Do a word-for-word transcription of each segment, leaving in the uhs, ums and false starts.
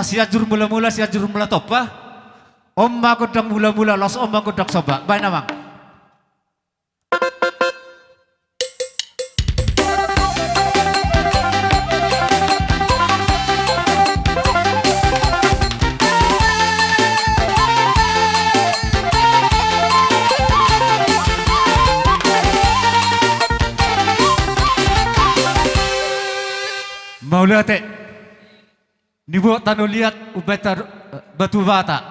Sianjur Mulamula, Sianjur Mulatompa. On ma gondang mulamula, laos on ma gondang somba. Baen amang. Mauliate. Nibuat tano liat umbahen ta-, eh, batu bata.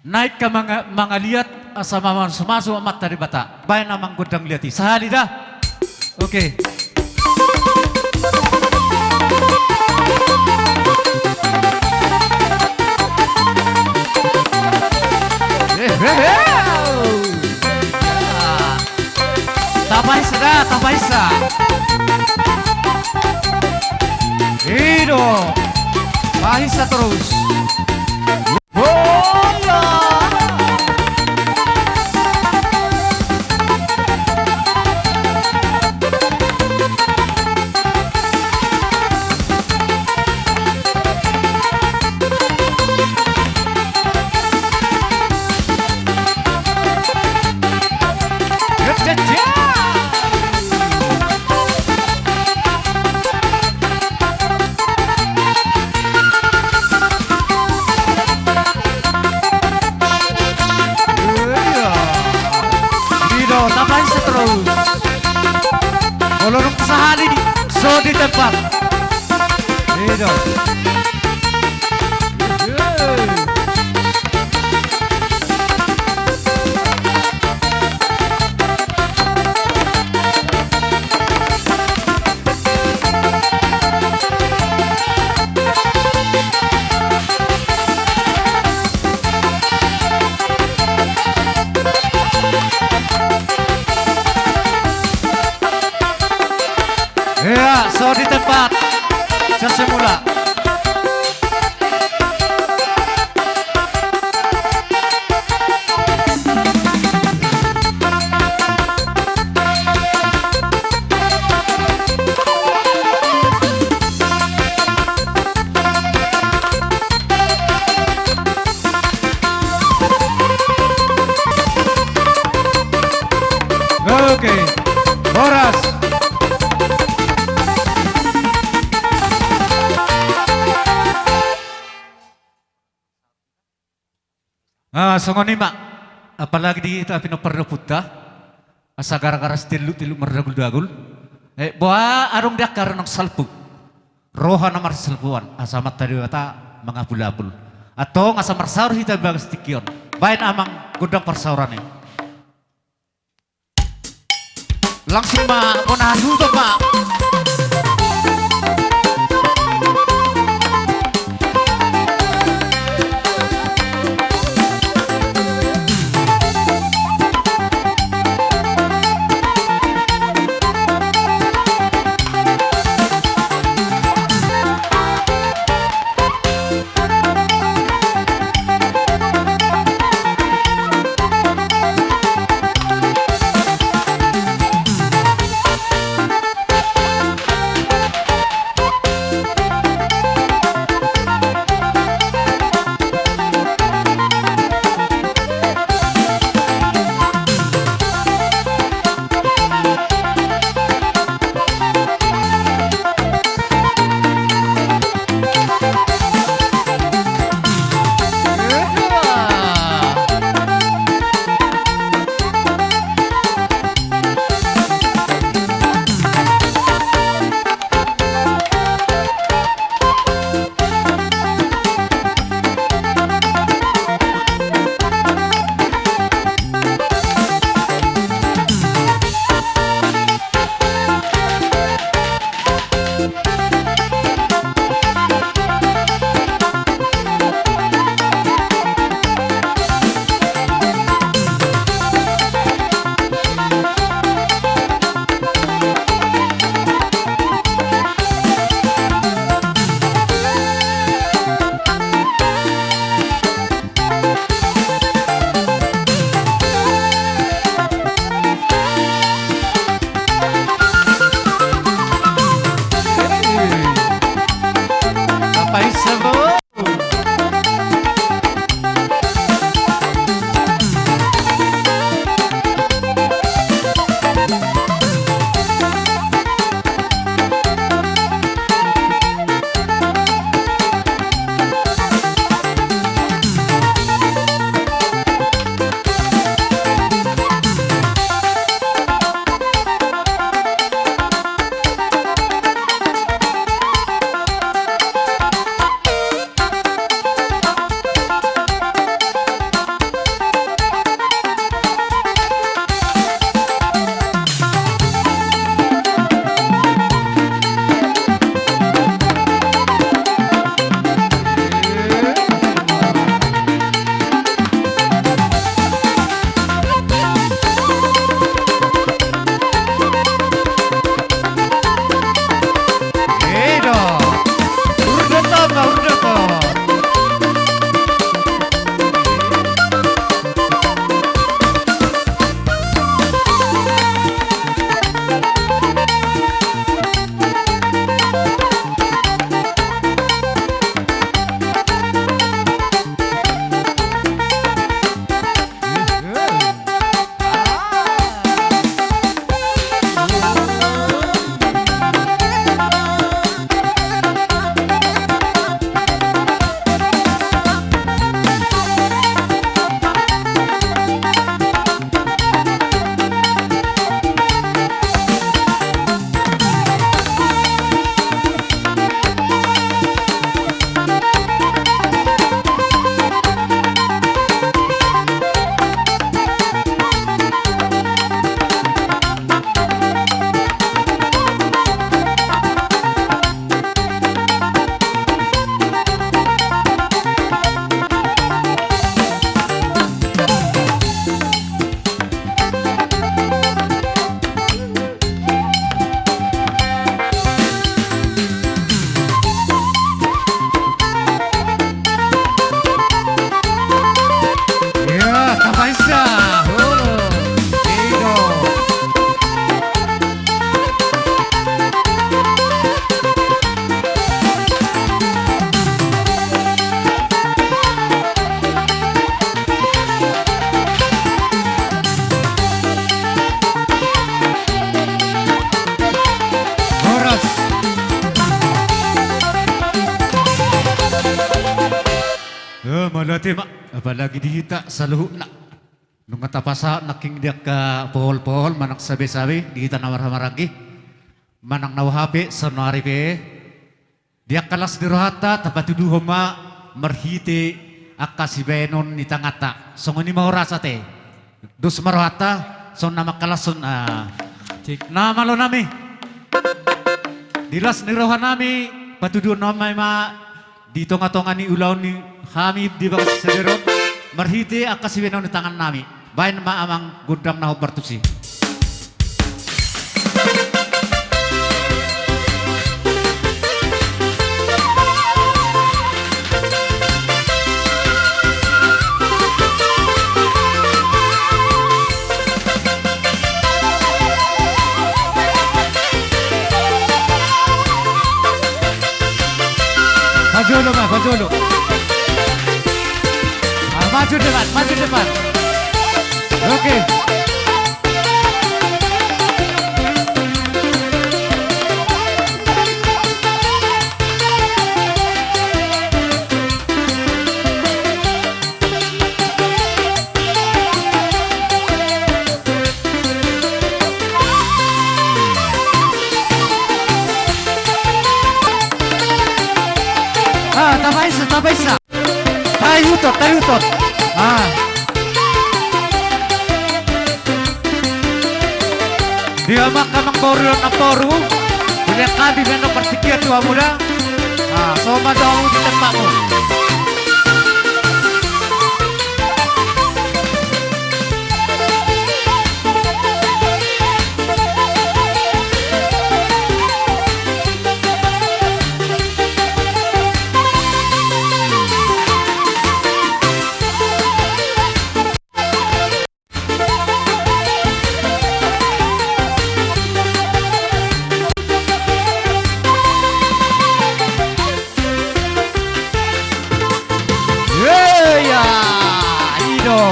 Naik ka manga-, mangaliat asa mamasumasu Amanta Debata. Baen amang gondang liat i. Sahali da. Oke. Eh, eh, eh. Tapaisa da, tapaisa. I do. Paisa torus. Bola. I do, tapaisa torus. Molo dung sahali so di tempat. I do. Ia, so di tempat. Sian Simula. Oke, horas. Ah, songon i ma. Apalagi di hita pinompar ni ompunta. Asa gara-gara sitilluk-tilluk mardaguldagul. Eh, boha adong di angka na salpu. Roha na marsalpuan. Asa Amanta Debata mangapulapul. Antong asa marsaor hita di bagas tingki on. Baen amang gondang parsaoran i. Langsung ma, bona hasuto ma. Ema, apalagi di hita saluhutna. Nunga tapasahat nangkin di angka pohol-pohol manang sabe-sabe di hita na marhahamaranggi. Manang na boha pe saonari pe. Di angka las ni rohanta tapatuduhon ma marhite angka sibahenon ni tanganta. Songon i ma huroha ate. Dos ma rohanta, songon na mangkalashon, ah. Cik. Na malo nami. Di las ni roha nami, patuduhon nami ma di tonga-tonga ni ulaon ni hami di bagas sadari on, marhite angka sibahenon ni tangan nami. Baen ma amang gondang na hombar tusi. Maju dulu, Mas, maju dulu. Ah, maju depan, maju depan. Oke. Ah, tapaisa, tapaisa. Taihuthon, taihuthon. Ah. Di hamu angka amangboru dohot namboru, dilehon hami bahenon partingkian tu hamu da. Ah, somal do hamu di tempatmu. Eya, i do.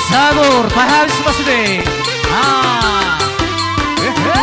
Sagur, pahabis ma sude. Ah. Ehe.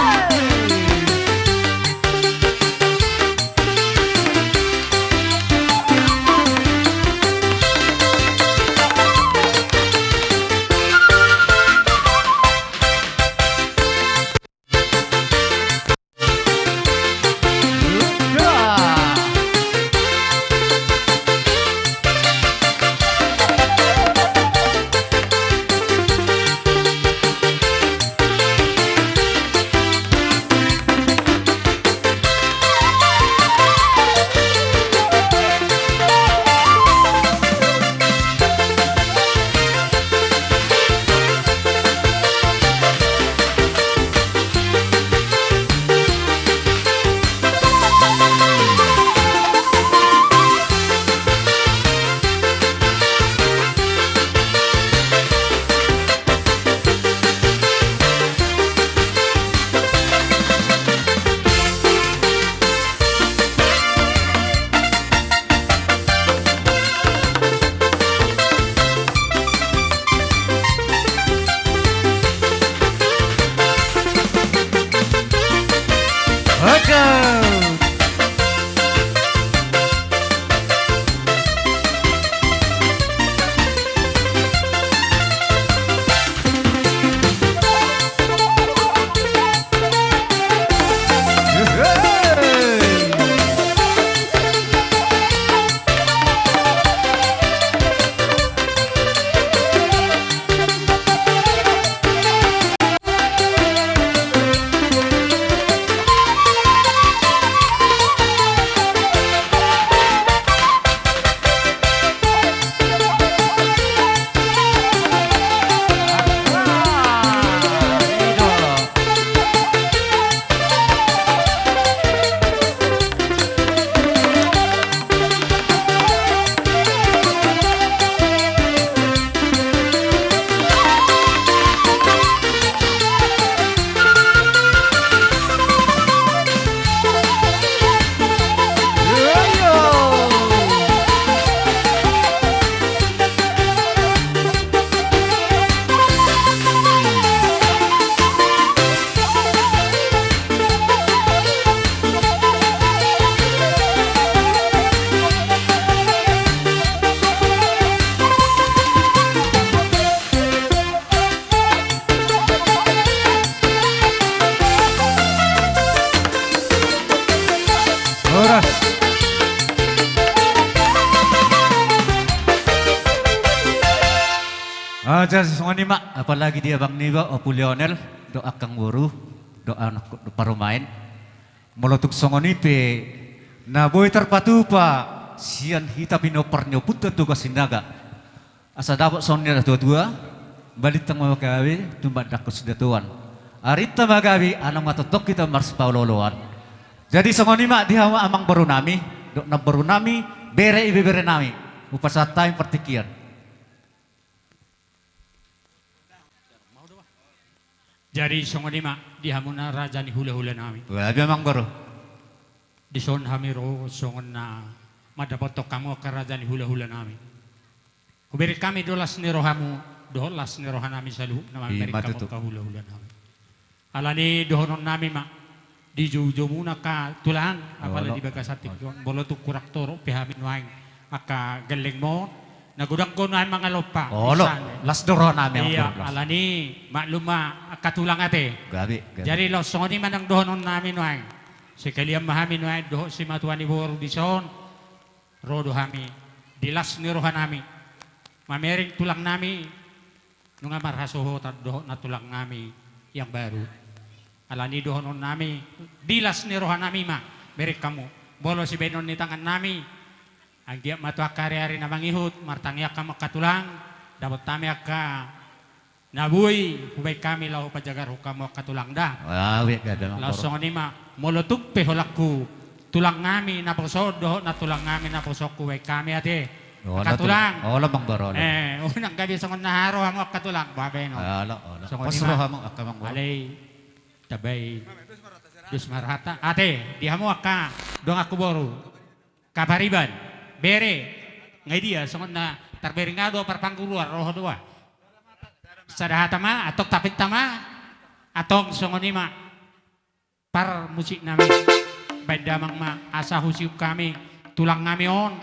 Ah, jadi songon i ma, apalagi di abang niba, Ompu Lionel, dohot angka boru, dohot anak, dohot parumaen. Molo tung songon i pe, na boi tarpatupa sian hita pinompar ni ompunta Toga Sinaga. Asa dapot songon ni natuatua, balintang ma gabe, tumandangkon sidatuan. Arinta ma gabe, unang ma tongtong hita marsipaolooloan. Jadi songon i ma di hamu amangboru nami, dohot namboru nami, bere ibebere nami. Hupasahat hami partingkian. Jadi songon i ma di hamuna raja ni hulahula nami. Gabe, amangboru. Dison hami ro songon na mandapothon hamu angka raja ni hulahula nami. Hubereng hami do las ni rohamu, dohot las ni roha nami saluhutna, i ma mamereng hamu tutu. Angka hulahula nami. Alani dohonon nami ma, di joujoumuna angka tulang, apala, olo, di bagasan tingki on, molo tung hurang torop pe hami nuaeng angka gellengmon, na godang do nuaeng mangalompa. Olo, misalna. Las do roha nami, iya, amangboru, las. Alani maklum ma angka tulang ate. Gabe, gabe. Jadi laos songon i ma nang dohonon nami nuaeng. Sekalian ma hami nuaeng dohot simatua ni boru dison. Ro do hami, di las ni roha nami, mamereng tulang nami, nunga marhasohotan dohot nantulang nami yang baru. Alani dohonon nami, di las ni roha nami ma, mereng hamu. Molo sibahenon ni tangan nami, anggiat ma tu angka ariari na mangihut, martangiang hamu angka tulang, dapot hami angka na boi hubaen hami laho pajagarhon hamu angka tulang da. Ah, gabe, amangboru. Laos songon i ma, molo tung pe holangku tulang nami naposo on dohot nantulang nami naposo on hubaen hami ate. Olo, angka tulang. Olo, amangboru, olo. Eh, unang gabe songon na hea rohamu angka tulang, bahenon. Olo, olo. Songon i ma. Pos rohamu angka, amangboru. Alai tabaen dos ma rohanta. Ate, di hamu angka donganku boru. Kapariban, bere, nga i dia, songon na tarbereng ahu do parpangguruan, ro ho do ba. Sada hata ma, antong tapinta ma, antong songon i ma. Parmusik nami, baen damang ma, asa husiuk hami, tulang nami on,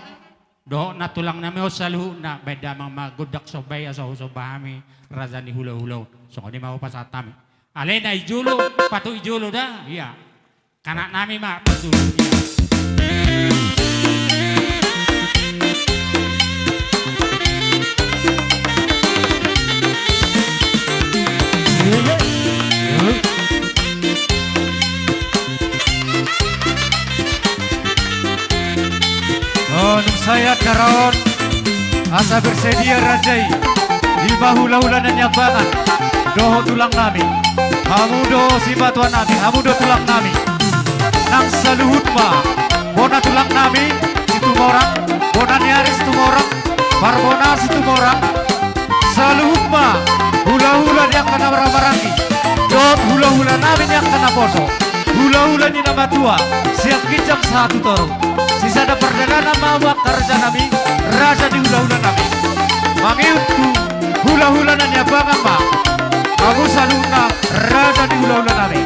dohot nantulang nami on saluhutna, baen damang ma, gondang somba i asa husomba hami, raja ni hulahula on, songon i ma hupasahat hami. Alai na i jolo, patuk i jolo da, iya. Kanak nami ma, patuk. Oh, nunga sahat acara on. Asa bersedia raja i, i ma hulahula na niambangan, dohot tulang nami, hamu do simatua nami, hamu do tulang nami. Nang saluhut ma, bona tulang nami, Situmorang, bona ni ari Situmorang, parbona Situmorang, saluhut ma, hulahula ni angka na marhahamaranggi, dohot hulahula nami ni angka naposo, hulahula ni na matua, sian ginjang sahat tu toru. Sisada pardalanan ma hamu angka raja nami, raja ni hulahula nami. Mangihut tu hulahula na niambangan ma hamu saluhutna raja ni hulahula nami.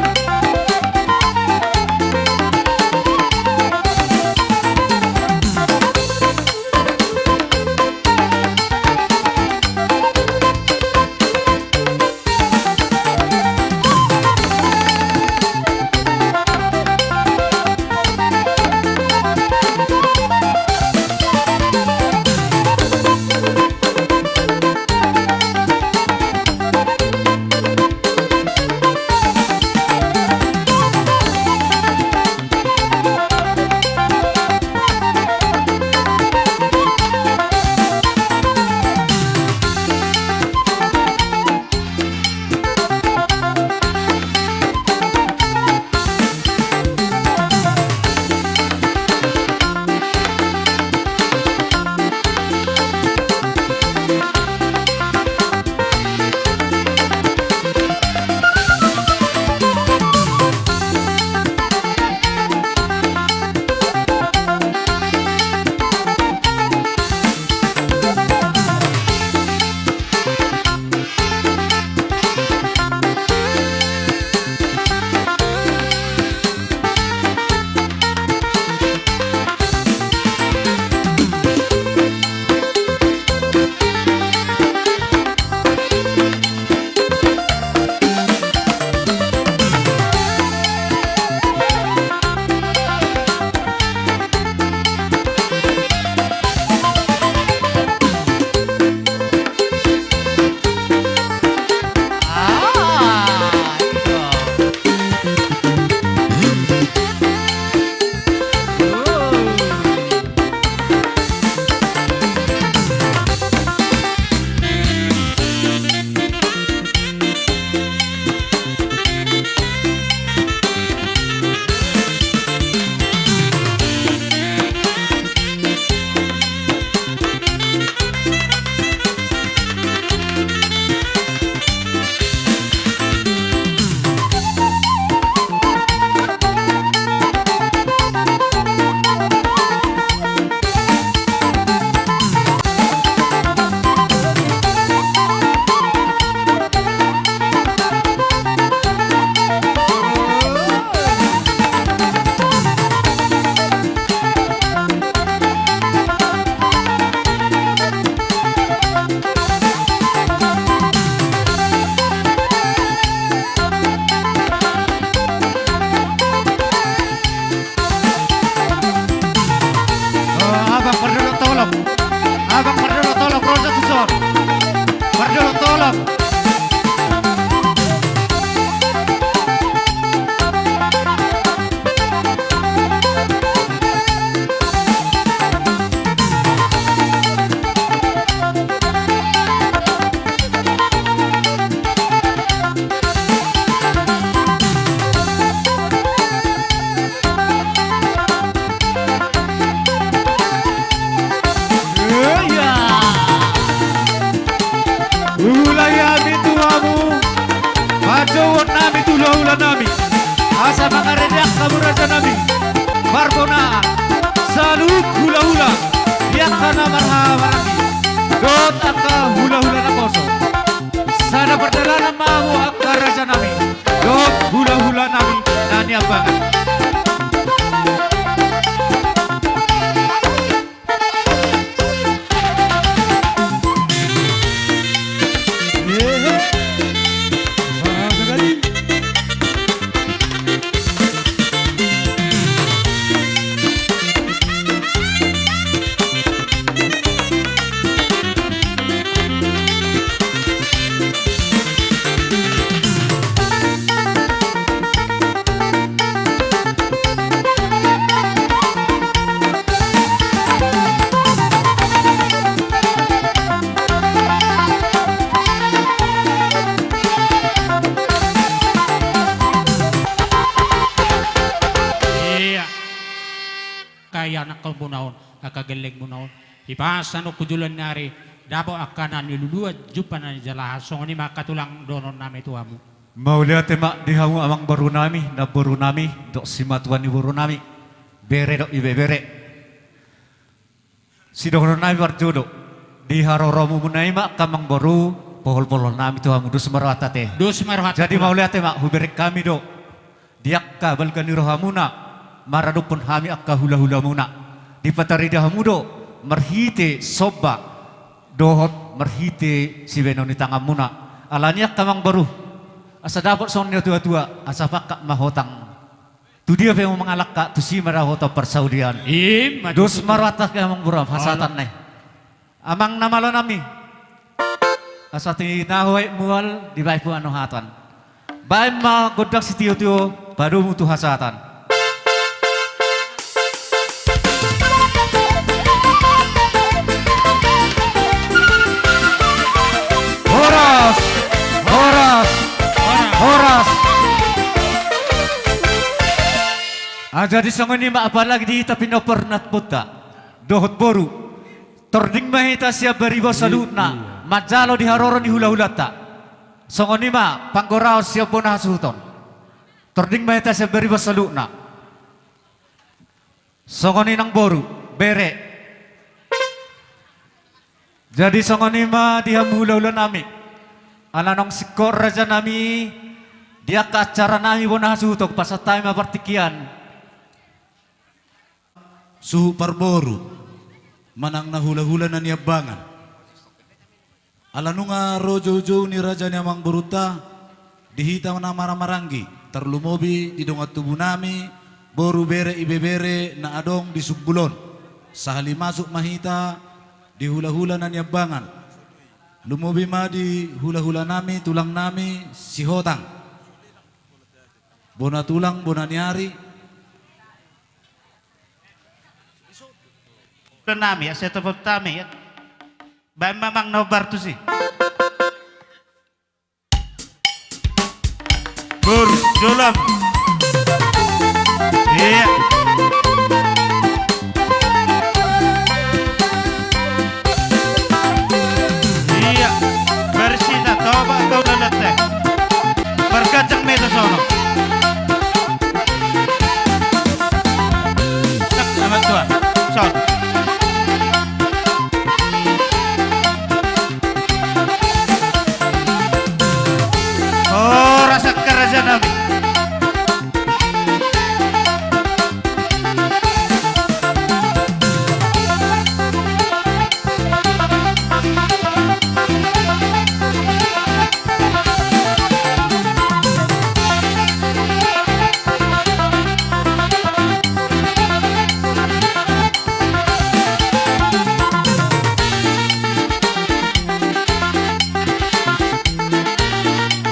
Ulahi hami tu hamu, panjouon nami tu hulahula nami, asa mangaredeak hamu raja nami, parbonaan, saluhut hulahula, di angka na marhahamaranggi, dohot angka hulahula naposo. Sada pardalanan ma hamu angka raja nami, dohot hulahula nami na niambangan. Ia. Angka ianakhon muna on, angka gelleng muna on, dipasahat on tu joloan ni ari, dapot angka na niluluan, jumpa na nijalahan, songon i ma angka tulang dohonon nami tu hamu. Mauliate ma di hamu amangboru nami, namboru nami, dohot simatua ni boru nami, bere dohot ibebere. Sidohonon nami parjolo, di haroromu muna i ma angka amangboru, pohol-pohol nami tu hamu, dos ma rohanta ate. Dos ma rohanta. Jadi mauliate ma, hubereng hami do di angka balga ni rohamuna, maradophon hami angka hulahulamuna. Dipatarida hamu do marhite somba dohot marhite sibahenon ni tanganmuna. Alani i angka amangboru, asa dapot songon ni natuatua, asa pangkat ma hotang. Tudia pe hamu mangalangka, tusi ma da hotang parsaulian. Ima tutu. Dos ma rohanta angka amangboru, hasahatan nai. Amang na malo nami, asa tinahu aek mual, dibaen pe hanohatan. Baen ma gondang sitiotio, padomu tu hasahatan. Horas, horas, horas. Ah, jadi songon i ma, apalagi di hita pinompar na bonta dohot boru. Tording ma hita sian bariba saluhutna, i-, iya, manjalo di haroro ni hulahulanta. Songon i ma panggoraon sian bona hasuhuton. Tording ma hita sian bariba saluhutna. Songon i nang boru, bere. Jadi songon i ma di hamu hulahula nami. Ala naung singkop raja nami, di angka acara nami bona hasuhuton, pasahat hami ma partingkian. Suhut parboru, manang na hulahula na niambangan. Ala nunga ro joujou ni raja ni amangborunta, di hita na marhahamaranggi, tarlumobi di dongan tubu nami, boru, bere, ibebere na adong di sumbul on. Sahali masuk ma hita di hulahula na niambangan. Lumobi ma di hulahula nami, tulang nami, Sihotang. Bona tulang, bona ni ari. Nami, asa topot nami, ya. Baen ma amang na hombar tusi. Boru, jolo. Iya. Iya. Bersih, tak tahu apa kau dah letak. Berkacang meta sono. Cek sama tua. Son. Oh, rasa kerajaan nami.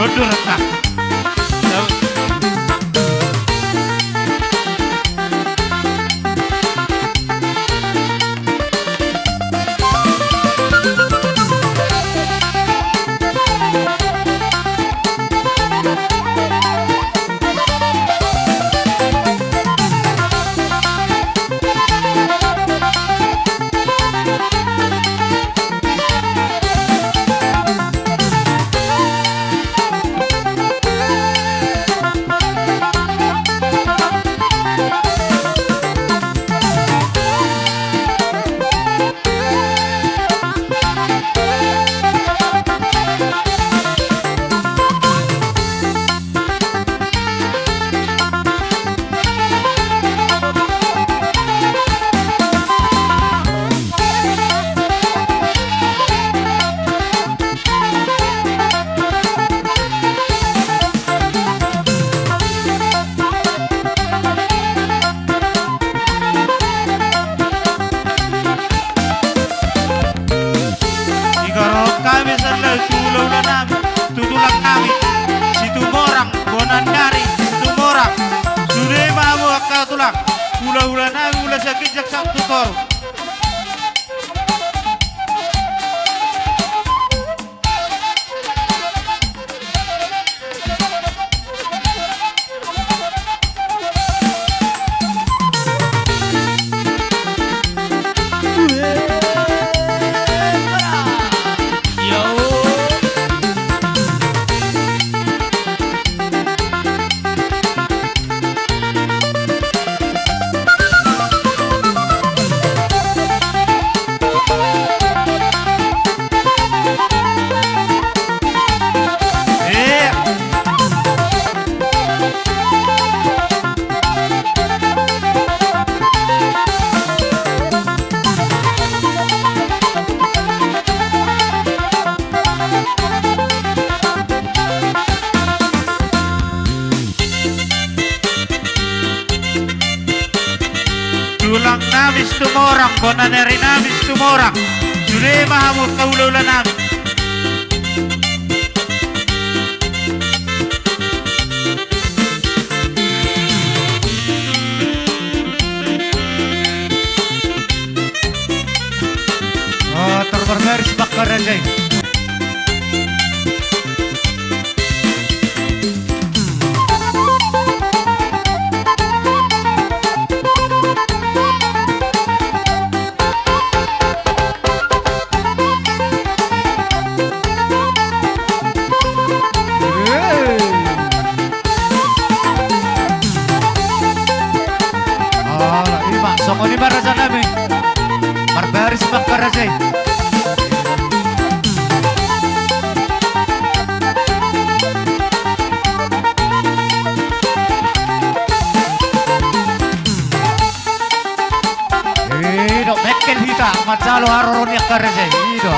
Mundur, Pak. Digarong hami songon i tu hulahula nami, tu tulang nami Situmorang, bona ni ari Situmorang. Sude ma hamu angka tulang, hulahula nami, mula sian ginjang sahat tu toru. Tulang nami Situmorang, bona ni ari nami Situmorang. Sude ma hamu angka hulahula nami. Oh, tor marbaris ma angka raja i. Ala, ima, songon i ma raja nami. Marbaris ma angka raja i. I do, mengkel hita manjalo haroro ni angka raja i, i do.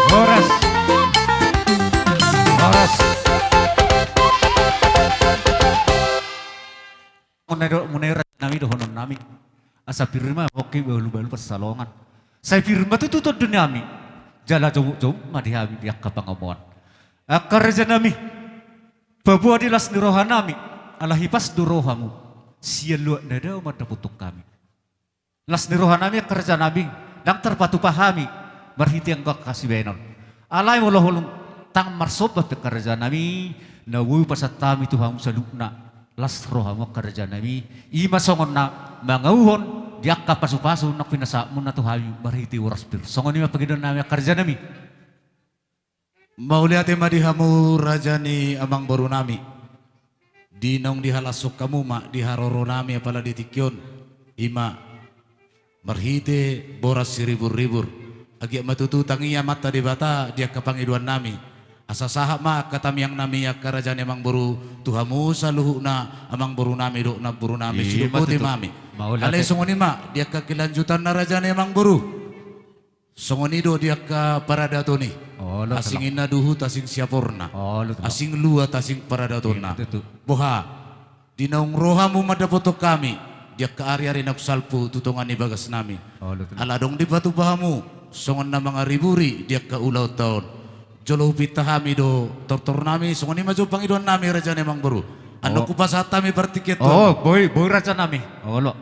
Horas. Horas. Muna do, muna i raja nami, dohonon nami. Asa pir ma pongki, balu-balu pansalongan. Sai pir ma tutu tondi nami. Jala joujou ma di hami di angka pangomoan. Angka raja nami, paboa di las ni roha nami, ala hipas do rohamu, sian luat na dao mandapothon hami. Las ni roha nami angka raja nami, ndang tarpatupa hami marhite angka sibahenon. Alai molo holan tangan marsomba pe angka rajanami, na boi pasahat hami tu hamu saluhutna, las rohamu angka rajanami, i ma songon na mangauhon di angka pasupasu na pinasahatmuna tu hami marhite boras pir. Songon i ma pangidoannami angka rajanami. Mauliate ma di hamu raja ni amangborunami. Di naung dihalashon hamu ma di haroronami apala di tingki on, i ma marhite boras siriburribur. Anggiat ma tutu tangi Amanta Debata di angka pangidoannami. Asa sahat ma angka tangiangnami angka raja ni amangboru tu hamu saluhutna amangborunami dohot namborunami. I ma tutu. Mauliate. Alai songon i ma di angka kelanjutanna raja ni amangboru. Songon i do di angka paradaton i. Olo, tulang. Asing inna duhut, asing siaporna. Olo, tulang. Asing luat, asing paradatonna. I ma tutu. Boha, di naung ro hamu mandapothon hami di angka ariari naung salpu tu tonga ni bagasnami. Olo, tulang. Ala adong dipatupa hamu songon na mangariburi di angka ulaonta on. Jolo hupinta hami do tortornami, songon i ma jo pangidoannami raja ni amangboru. Andorang hupasahat hami partingkian tu hamu. O, boi, boi rajanami. Olo.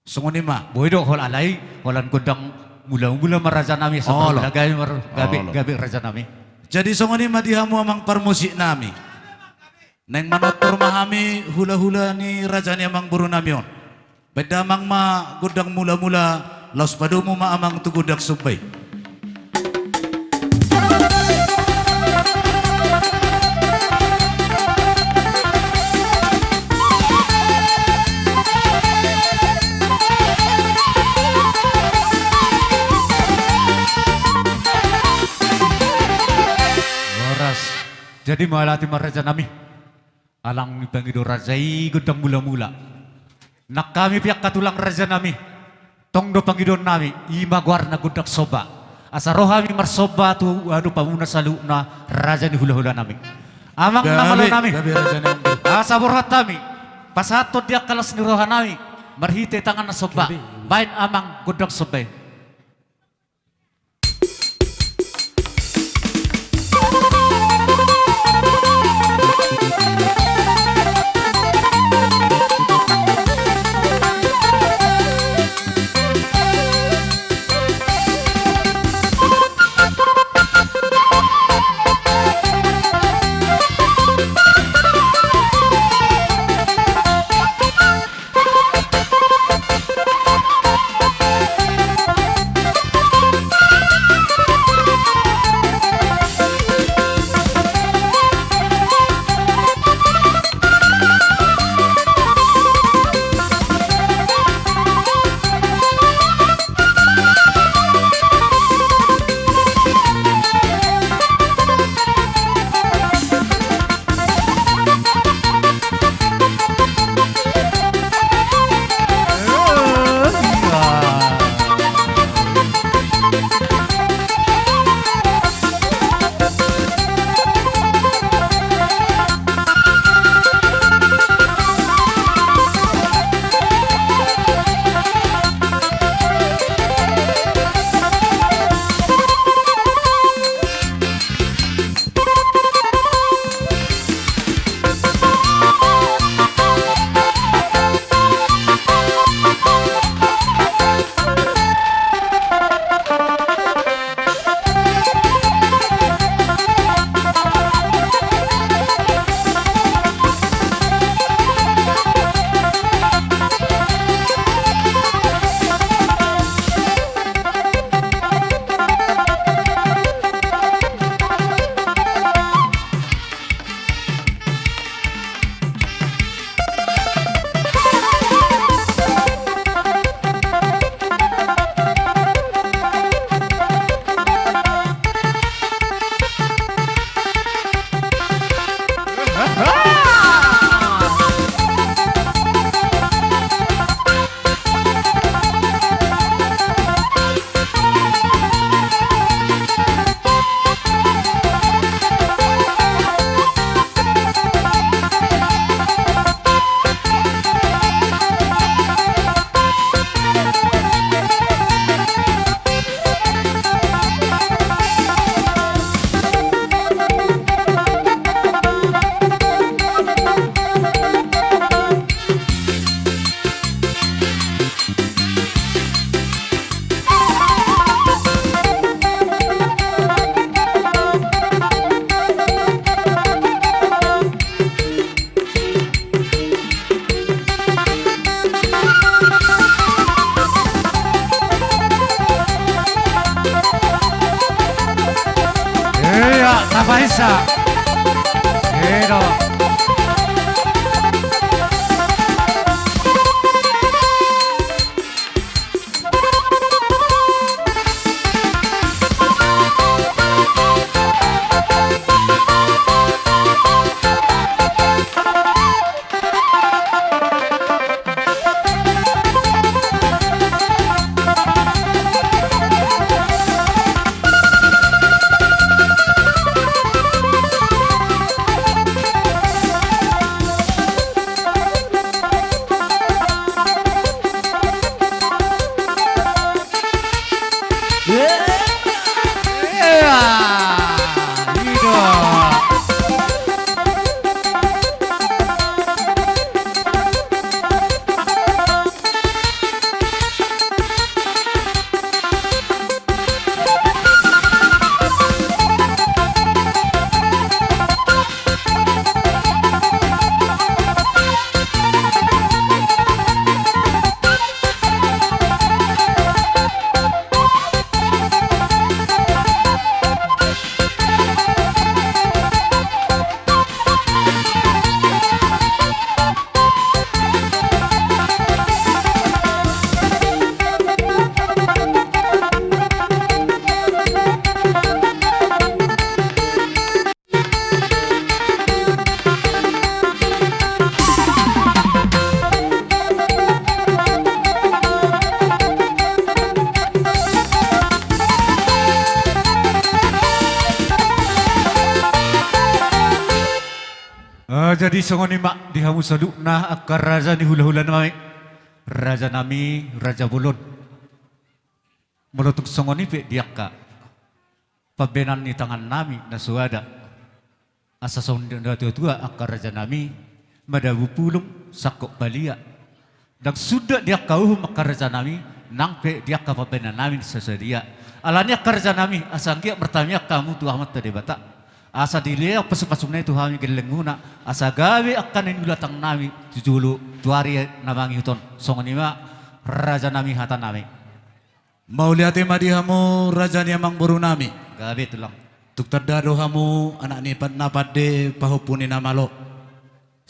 Songon i ma. Boi do, holan alai, holan gondang mulamula ma rajanami, asa. Olo. Gabe, gabe, olo, gabe rajanami. Jadi songon i ma di hamu amang parmusiknami. Naeng manortor ma hami hulahula ni raja ni amangborunami on. Baen damang ma gondang mulamula, laos padomu ma amang tu gondang somba i. Horas. Jadi mauliate ma rajanami. Ala naung dipangido raja i gondang mulamula. Nang hami pe angka tulang rajanami, tong do pangidoannami, i ma goarna gondang somba. Asa ro hami marsomba tu adopanmuna saluhutna raja ni hulahulanami. Amang na malonami. Gabe, gabe raja ni amang. Asa borhat hami pasahathon di angka las ni rohanami marhite tangan na somba. Gabe. Baen amang gondang somba i. Tapaisa. Edo. Ah, jadi songon i ma di hamu saluhutna angka raja ni hulahula nami, raja nami, raja bolon. Molo tung songon i pe di angka pambahenan ni tangan nami na so ada. Asa songon natuatua angka raja nami, madabu pulung, sangkot balia. Ndang suda di angka uhum angka raja nami, nang pe di angka pambahenan nami na so sadia. Alani angka raja nami, asa anggiat martamiang hamu tu Amanta Debata. Asa dilehon pasupasuna i tu hami gellengmuna, asa gabe angka na niula tangan nami tu jolo tu ari na mangihut on. Songon i ma raja nami hata nami. Mauliate ma di hamu raja ni amangboru nami. Gabe tulang. Tung tanda do hamu anak ni pat na pande pahompu ni na malo.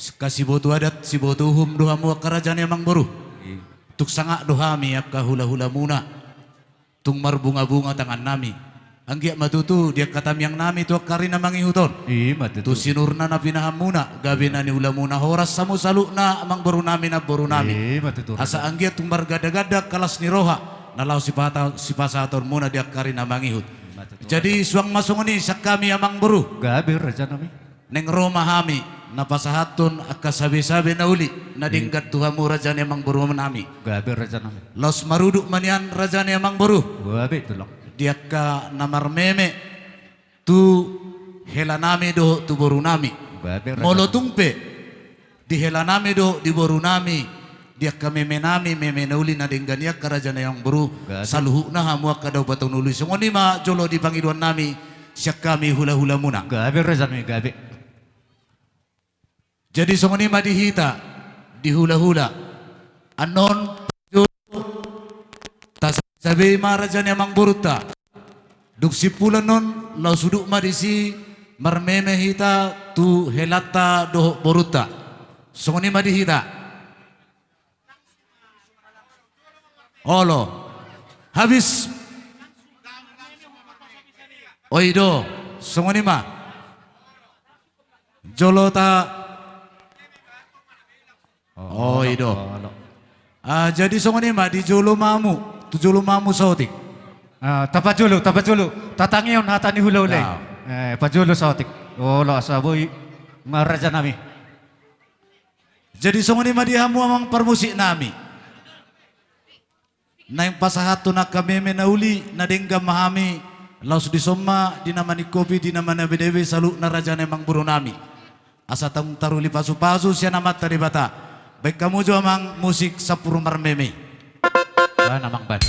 Angka siboto adat, siboto uhum do hamu angka raja ni amangboru. Iya. Tung sangap do hami angka hulahulamuna. Tung marbungabunga tangan nami. Anggiat ma tutu di angka tamiang nami tu angka ari na mangihut on. Iya, ma tutu. Tu sinurna na pinahanmuna, gabe na niulamuna, horas hamu saluhutna amangboru nami, namboru nami. Iya, ma tutu. Asa anggiat tung margandaganda angka las ni roha na laho sipata-, sipasahatonmuna di angka ari na mangihut. Iya, ma tutu. Jadi suang ma songon i sian hami amangboru. Gabe raja nami. Naeng ro ma hami na pasahathon angka sabesabe na uli na denggan tu hamu raja ni amangboru nami. Gabe raja nami. Laos marudut ma nian raja ni amangboru. Gabe tulang. Di angka na marmeme tu hela nami dohot tu boru nami. Gabe raja nami. Molo tung pe di hela nami dohot di boru nami, di angka meme nami, meme na uli na denggan i angka raja ni amangboru, gabe, saluhutna hamu angka dao batanuli. Songon i ma jolo di pangidoan nami sian hami hulahulamuna. Gabe raja nami, gabe. Jadi songon i ma di hita, di hulahula. Annon tasabei ma raja ni amangborunta. Dung simpul annon laos udut ma disi marmeme hita tu helanta dohot borunta. Songon i ma di hita. Olo. Habis. Oi do. Songon i ma. Jolo ta. Oh, oi do. Olo. Ah, jadi songon i ma di jolo ma hamu. Tu jolo ma hamu saotik. Ah, tapajolo, tapajolo. Tatangihon hata ni hulahula i. Ya. Eh, pajolo saotik. Olo, asa boi ma raja nami. Jadi songon i ma di hamu amang parmusik nami. Naeng pasahathon angka meme na uli na denggan ma hami, laos dison ma di na maningkopi, di na manabedabe saluhutna raja ni amangboru nami. Asa tung taruli pasupasu sian Amanta Debata. Baen hamu jo amang musik sampur marmeme. Baen amang, baen.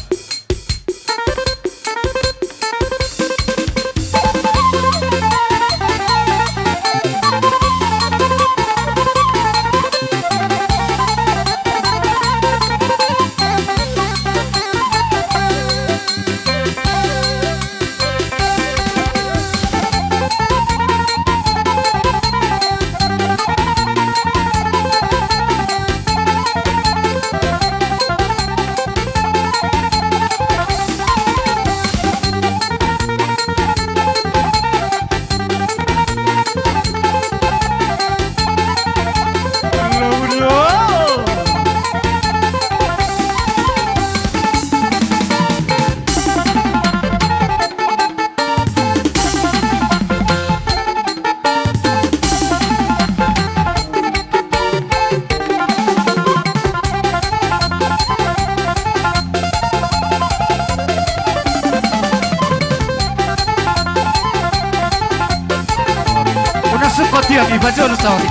Kotiang i pajolo saori.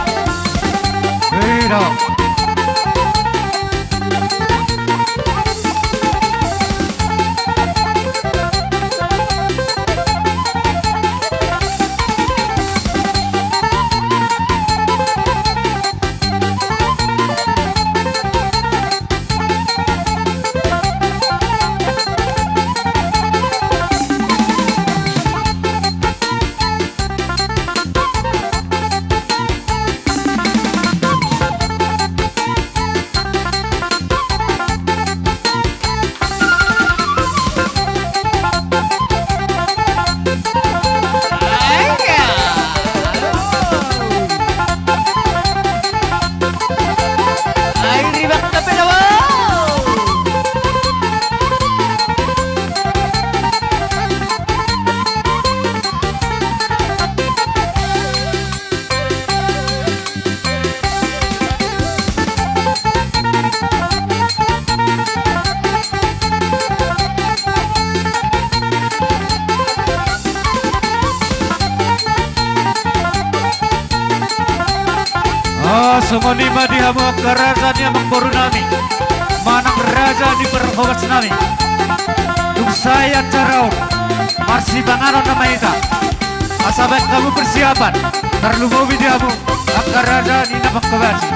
Ira. Ah, songon i ma di hamu angka raja ni amangboru nami manang raja ni parhobas nami. Dung sae acara on, marsipanganon nama hita. Asa baen hamu persiapan, tarlumobi di hamu angka raja ni na pangkobasi.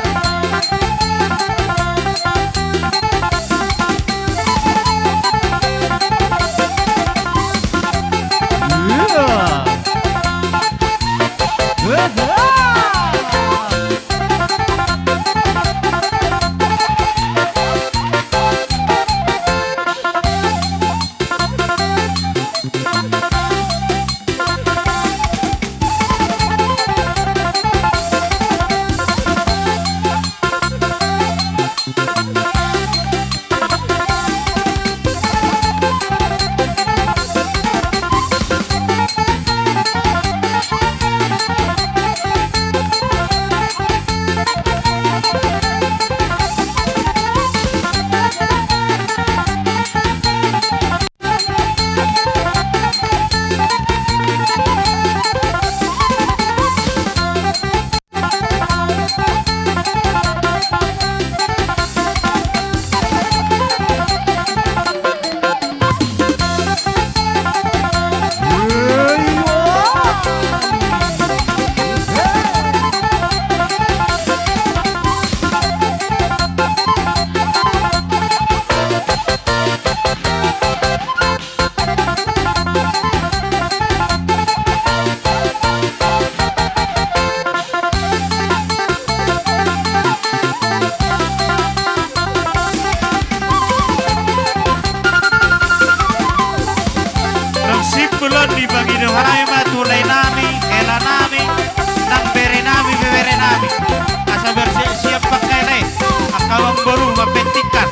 Nang simpul on dipangido hami ma tu lae nami, hela nami, nang bere nami, bebere nami. Asa bersiap-siap pangkaila i, angka amangboru mampetingkan.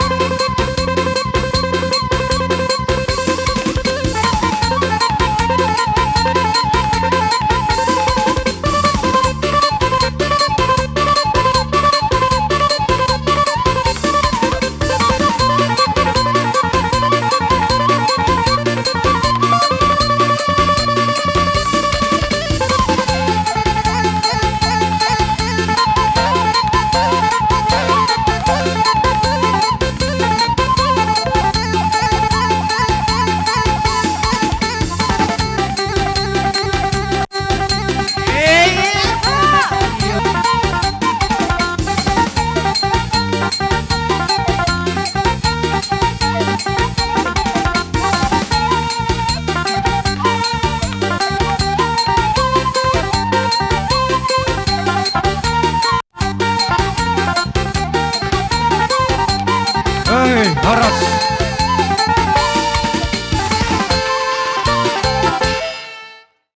Hei, horas.